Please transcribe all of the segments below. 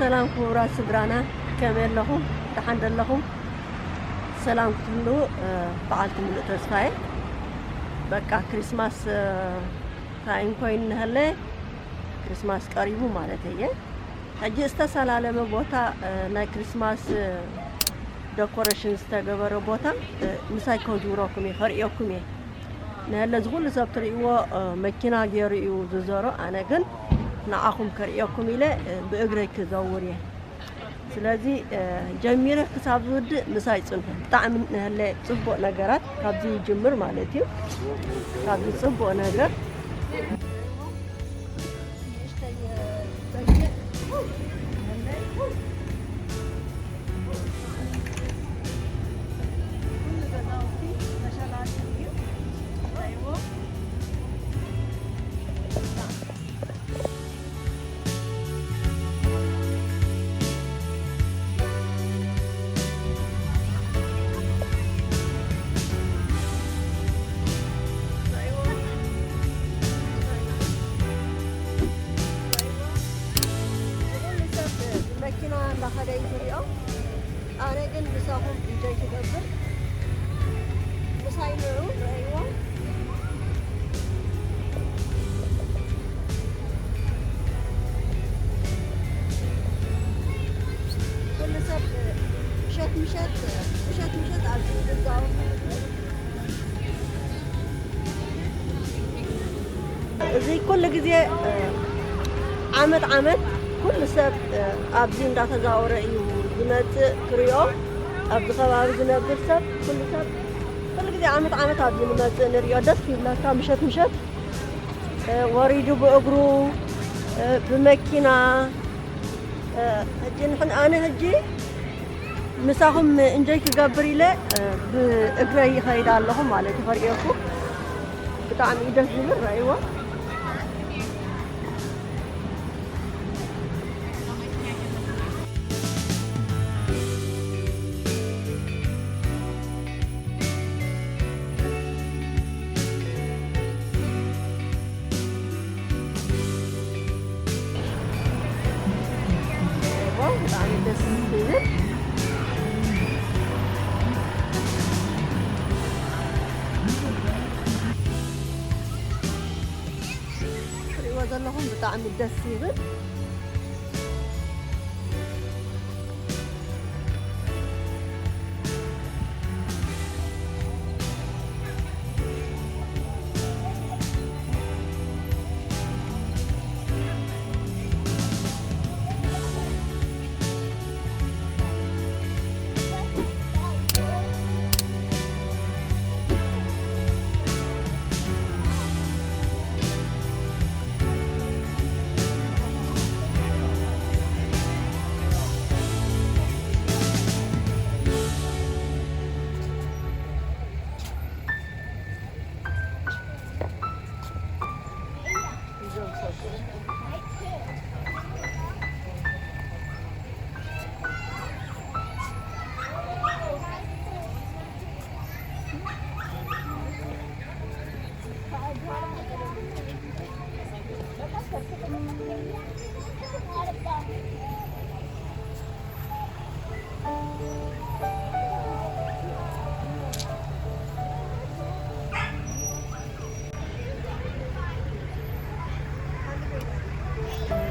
ሰላም ክቡራት ስድራና፣ ከመይ ኣለኹም? ደሓን ዶ ኣለኹም? ሰላም ክትህልዉ፣ እ፣ በዓልቲ ምሉእ ተስፋ እየ። በቃ ክሪስማስ፣ እ፣ ታይም ኮይኑ እናሃለ፣ ክሪስማስ ቀሪቡ ማለት እየ። ሕጂ ዝተሰላለመ ቦታ፣ እ፣ ናይ ክሪስማስ፣ እ፣ ዶኮሬሽን ዝተገበረ ቦታ፣ እ፣ ምሳይ ከዝውረኩም እየ፣ ከርእየኩም እየ። ንሀለ እዚ ኩሉ ሰብ ትርእይዎ፣ እ፣ መኪና ገይሩ እዩ ዝዞሮ። ኣነ ግን ንዓኹም ከርእየኩም ኢለ፣ እ፣ ብእግረይ ክዘውር እየ። ስለዚ፣ እ፣ ጀሚረ ክሳብ ዝውድእ ምሳይ ጽንሑ። ብጣዕሚ ንሀለ ጽቡቕ ነገራት ካብዚ ይጅምር ማለት እዩ። ካብዚ ጽቡቕ ነገር መኪና እንዳኸደ እዩ ዝሪኦ። ኣነ ግን ምሳኹም ኢንጆይ ክገብር ምሳይ ንዑ፣ ረእይዎ። ኩሉ ሰብ ምሸት ምሸት፣ ምሸት ምሸት ኣብዚ ዝዛወር እዚ ኩሉ ግዜ፣ እ፣ ዓመት ዓመት ኩሉ ሰብ፣ እ፣ ኣብዚ እንዳተዛወረ እዩ ዝመጽእ ክሪኦ። ኣብዚ ከባቢ ዝነብር ሰብ ኩሉ ሰብ ኩሉ ግዜ ዓመት ዓመት ኣብዚ ንመጽእ ንሪኦ። ደስ ይብለካ። ምሸት ምሸት፣ እ፣ ወሪዱ ብእግሩ፣ እ፣ ብመኪና፣ እ፣ ሕጂ ንሕን-፣ ኣነ ሕጂ ምሳኹም እንጆይ ክገብር ኢለ፣ እ፣ ብእግረይ ይኸይድ ኣለኹ ማለት እዩ። ከርእየኩም ብጣዕሚ እዩ ደስ ዝብል፣ ረእይዎ። ዋው፣ ብጣዕሚ ደስ ዝብል። ትሪእዎ ዘለኹም ብጣዕሚ ደስ ይብል።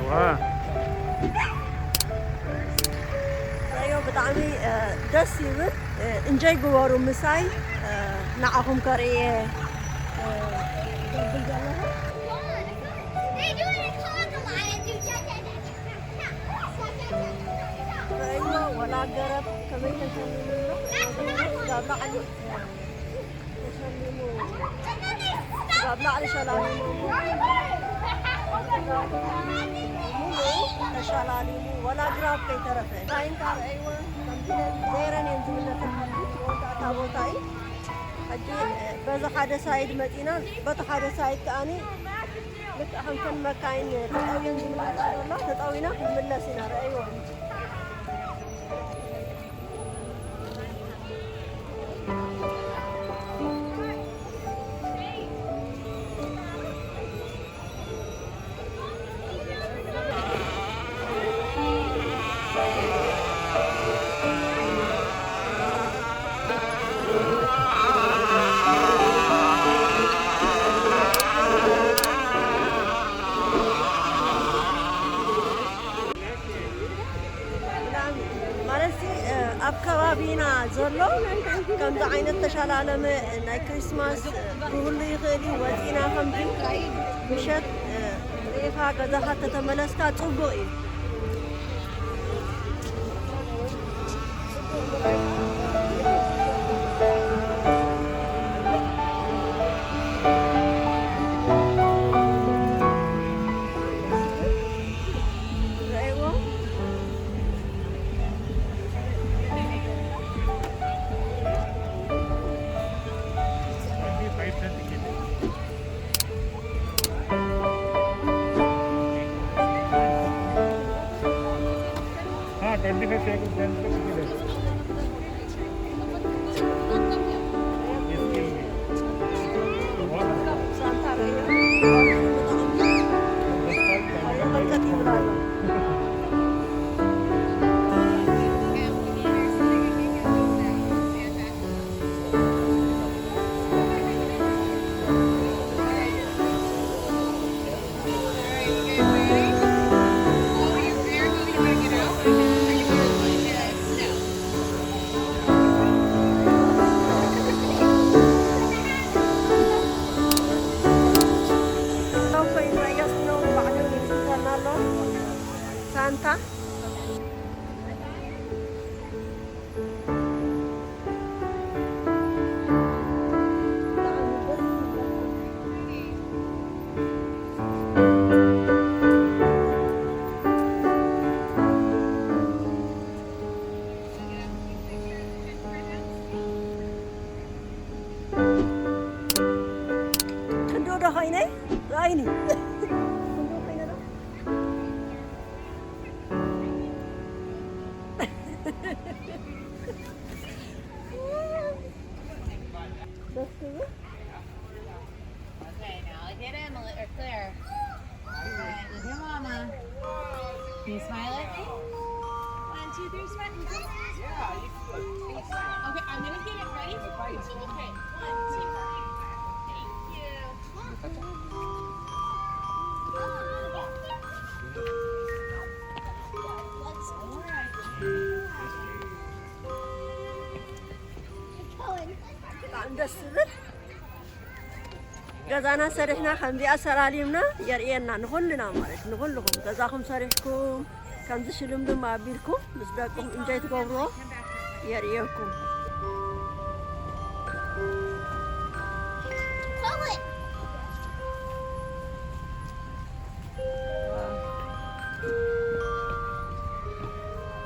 ዋ። ኣዮ፣ ብጣዕሚ፣ እ፣ ደስ ይብል። እ፣ እንጆይ ግበሩ ምሳይ፣ እ፣ ንዓኹም ከርእየ፣ እ፣ ደብል ዘለኹ። ረእይዎ፣ ወላ ገረብ ከመይ ተሸሚሙ ኣሎ። ስጋብ ላዕሊ፣ ተሸሚሙ፣ ስጋብ ላዕሊ ሸላሊሙ፣ ሙሉ ተሸላሊሙ፣ ወላ ግራብ ከይተረፈ። እንታይ እንታ ረእይዎ፣ ከምቲ ዘይረን እየን ዝብለተን፣ ከምቲ እታ ቦታ እዩ። ሕጂ በዚ ሓደ ሳይድ መፂና፣ በቲ ሓደ ሳይድ ከኣኒ ልክዕ ከምተን መካይን ተጠውየን ዝምለሳ ዘላ ተጠዊና ክንምለስ ኢና። ረእይዎ። ከምዚ ዓይነት ተሻላለመ ናይ ክሪስማስ ክህሉ ይኽእል እዩ። ወፂና ከምዚ ምሸት ሪኢኻ ገዛኻ ተተመለስካ ፅቡቕ እዩ። ሳንታ ክንዶ ዶ ኮይነ? ራይኒ። ክንዶ ኮይነ ዶ? ደስ ትብል። Okay, now look at Emily, or Claire. All right, look at Mama. Can you smile at me? One, two, three, smile. Look at Mama. Okay, I'm gonna get it ready for you. Okay, one, two, three. Thank you. All right. ብጣዕሚ ደስ ዝብል። ገዛና ሰሪሕና ከምዚኣ ሰላሊምና የርእየና ንኹልና፣ ማለት ንኹልኹም። ገዛኹም ሰሪሕኩም ከምዚ ሽልምልም ኣቢልኩም ምስ ደቅኹም እንጆይ ትገብርዎ የርእየኩም።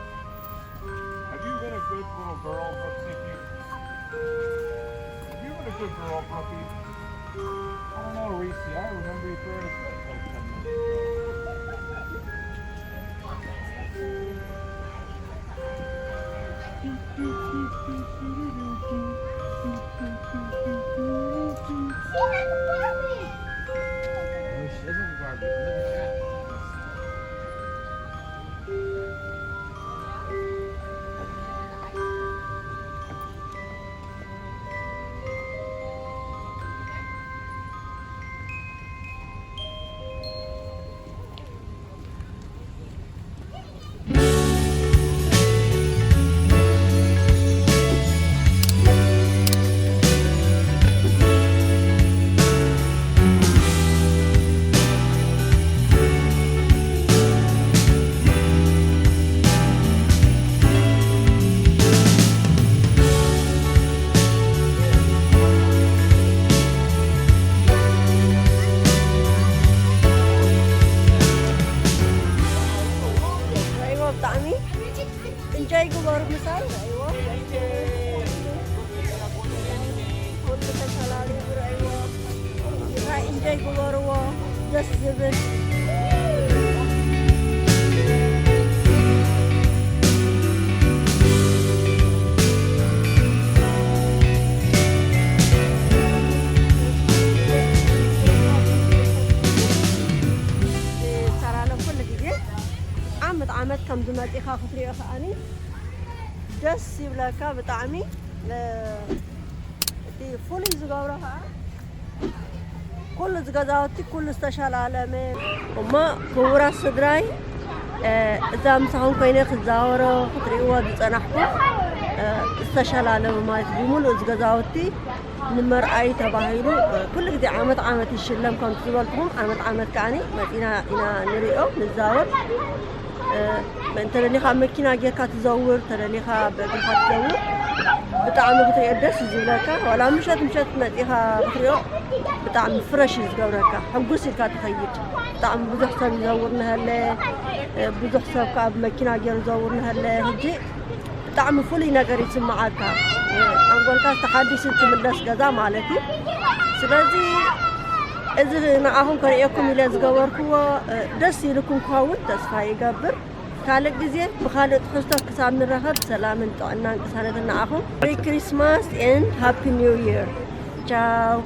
Have you been a good little girl, Brooksy? Have you been a good girl, Brookie? I don't know, Reese. I remember you throwing a fit like something. ረእይዎ ብጣዕሚ እንጆይ ግበሩ ምሳይ ረእይዎ። ኩሉ ተሰላሊሙ ረእይዎ። ምሳይ እንጆይ ግበርዎ። ደስ ዝብል። ሰላለም ኩሉ ግዜ ዓመት ዓመት ከም ዝመጽእኻ ክትሪኦ ከኣኒ ደስ ይብለካ ብጣዕሚ። እ፣ እቲ ፍሉይ ዝገብሮ ከኣ ኩሉ እዚ ገዛውቲ ኩሉ ዝተሸላለመ። እሞ ክቡራት ስድራይ፣ እ፣ እዛ ምሳኹም ኮይነ ክዛወሮ ክትሪእዎ ዝጸናሕኩም ዝተሸላለመ ማለት ብምሉእ እዚ ገዛውቲ ንምርኣይ ተባሂሉ ኩሉ ግዜ ዓመት ዓመት ይሽለም። ከምቲ ዝበልኩኹም ዓመት ዓመት ከዓኒ መፂና ኢና ንሪኦ ንዛወር። እንተደሊኻ መኪና ጌርካ ትዘውር፣ ተደሊኻ ብእግርካ ትዘውር። ብጣዕሚ ክትሪኦ ደስ ዝብለካ። ዋላ ምሸት ምሸት መፂኻ ክትሪኦ ብጣዕሚ ፍረሽ እዩ ዝገብረካ። ሕጉስ ኢልካ ትኸይድ። ብጣዕሚ ብዙሕ ሰብ ይዘውር ንሀለ፣ ብዙሕ ሰብ ከዓ ብመኪና ገይሩ ይዘውር ንሀለ። ሕጂ ብጣዕሚ ፍሉይ ነገር ይስምዓካ። ኣንጎልካ ተሓዲሱ ትምለስ ገዛ ማለት እዩ። ስለዚ እዚ ንዓኹም ከርእየኩም ኢለ ዝገበርክዎ ደስ ኢልኩም ክኸውን ተስፋ ይገብር። ካልእ ግዜ ብኻልእ ትሕዝቶ ክሳብ ንራኸብ ሰላምን ጥዕናን ቅሳነትን ንዓኹም። Merry Christmas and Happy New Year. ቻው።